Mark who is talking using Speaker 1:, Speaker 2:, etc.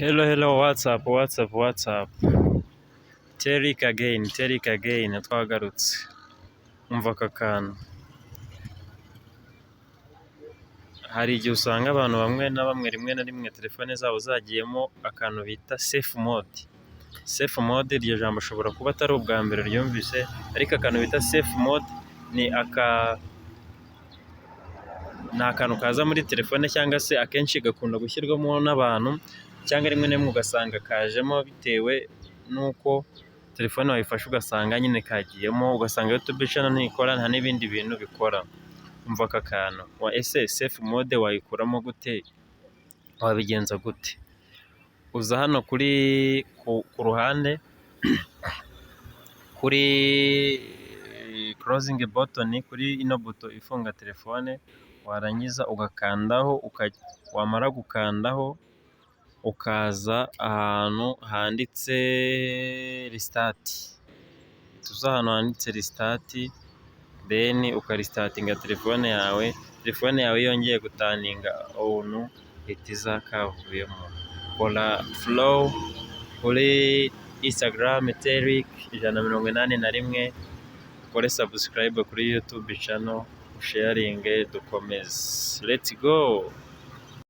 Speaker 1: Hello, hello, what's up, what's up, what's up? Terik again, Terik again, twagarutse. Umva aka kantu. Hari igihe usanga abantu bamwe na bamwe, rimwe na rimwe, telefone zabo zagiyemo akantu bita safe mode. Safe mode, iryo jambo ushobora kuba atari ubwa mbere uryumvise, ariko akantu bita safe mode ni akantu kaza muri telefone, cyangwa se akenshi gakunda gushyirwamo n'abantu, cyangwa rimwe na rimwe ugasanga kajemo bitewe n'uko telefone wayifashe, ugasanga nyine kagiyemo, ugasanga YouTube channel ntikora, nta n'ibindi bintu bikora. Umva aka kantu, ese safe mode wayikuramo gute? Wabigenza gute? Uza hano kuri ku ruhande kuri closing button, kuri ino buto ifunga telefone, warangiza ugakandaho. Wamara gukandaho, ukaza ahantu handitse restart. Tuza ahantu handitse restart, then ukarestartinga telefone yawe. Telefone yawe iyo yongeye guturninga on, ihita iza kavuyemo. Kora follow kuri Instagram, Terik 181, ukore subscribe kuri YouTube channel, usharinge, dukomeze. Let's go.